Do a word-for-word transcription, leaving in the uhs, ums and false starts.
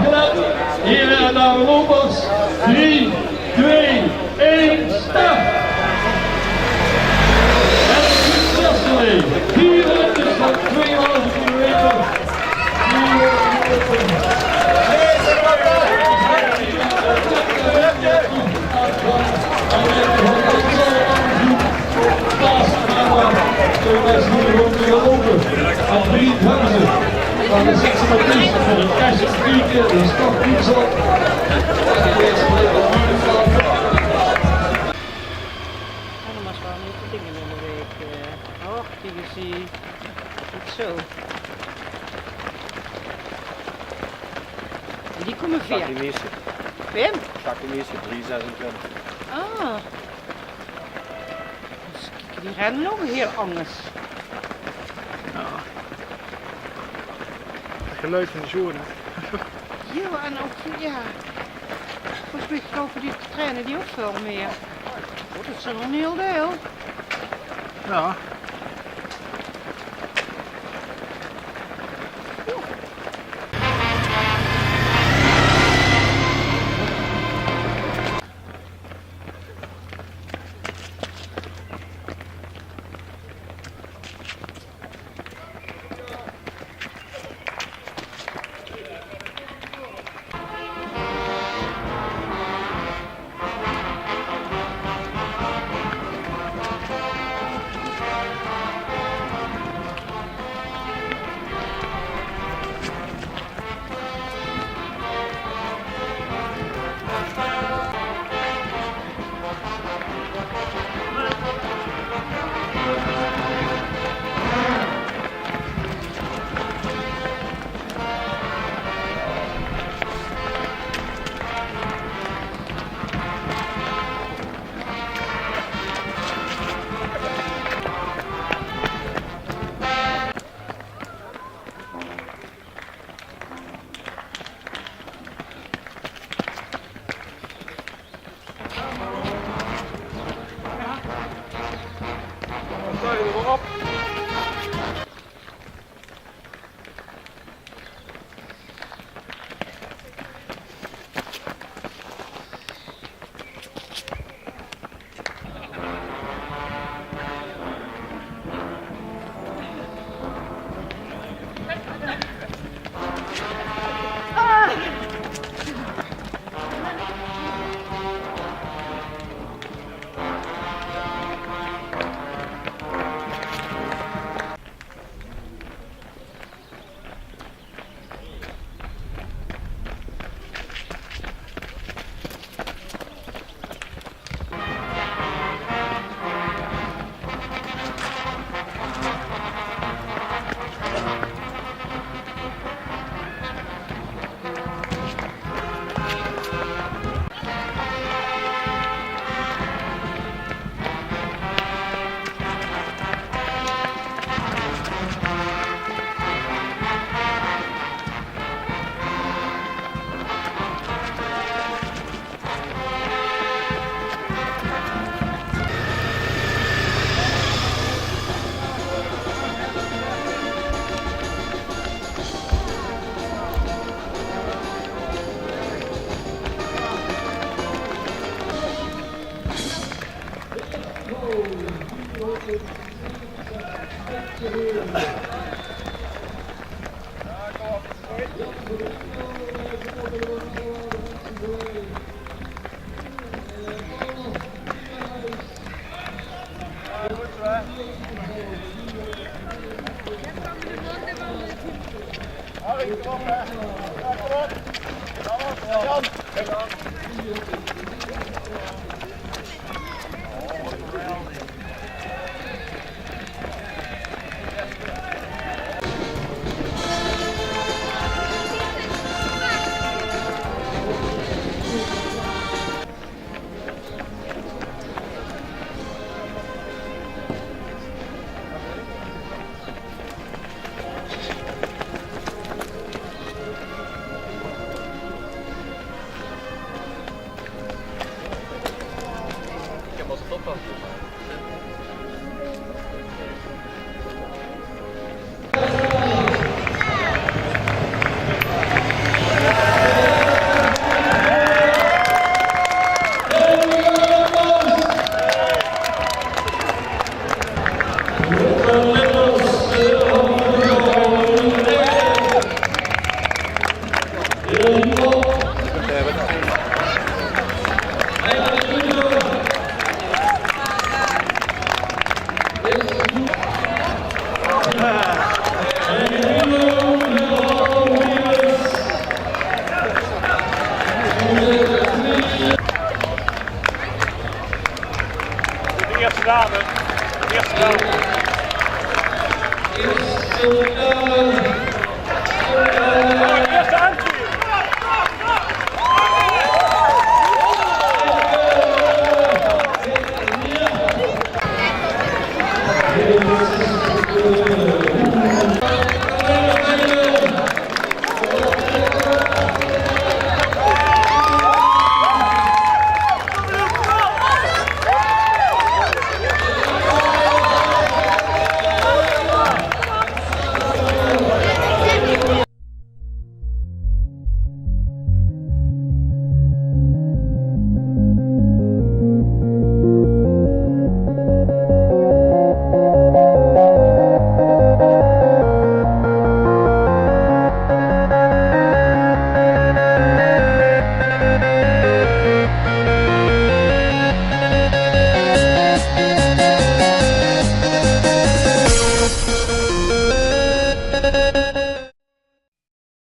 Gelet, heren en dames lopers, drie, twee, één, start! En succesvol! Vier rondjes van tweeënhalve kilometer. Allemaol zwaar neet te dinge in de week, eh. Och, die gezien. Goed zo. En die kómme veer. Jacques Nissen. Wem? Jacques Nissen, drie zesentwintig. Ah. Dus kiek, die renne ouch hiel angers. Jao. 't Geluid van de zone. Jao, en ouch, jao. Volges mich loupe die treine die ouch väöl mieë. Oh, dat zeen d'r 'n hiel deil. Jao. De eerste dame. De eerste dame.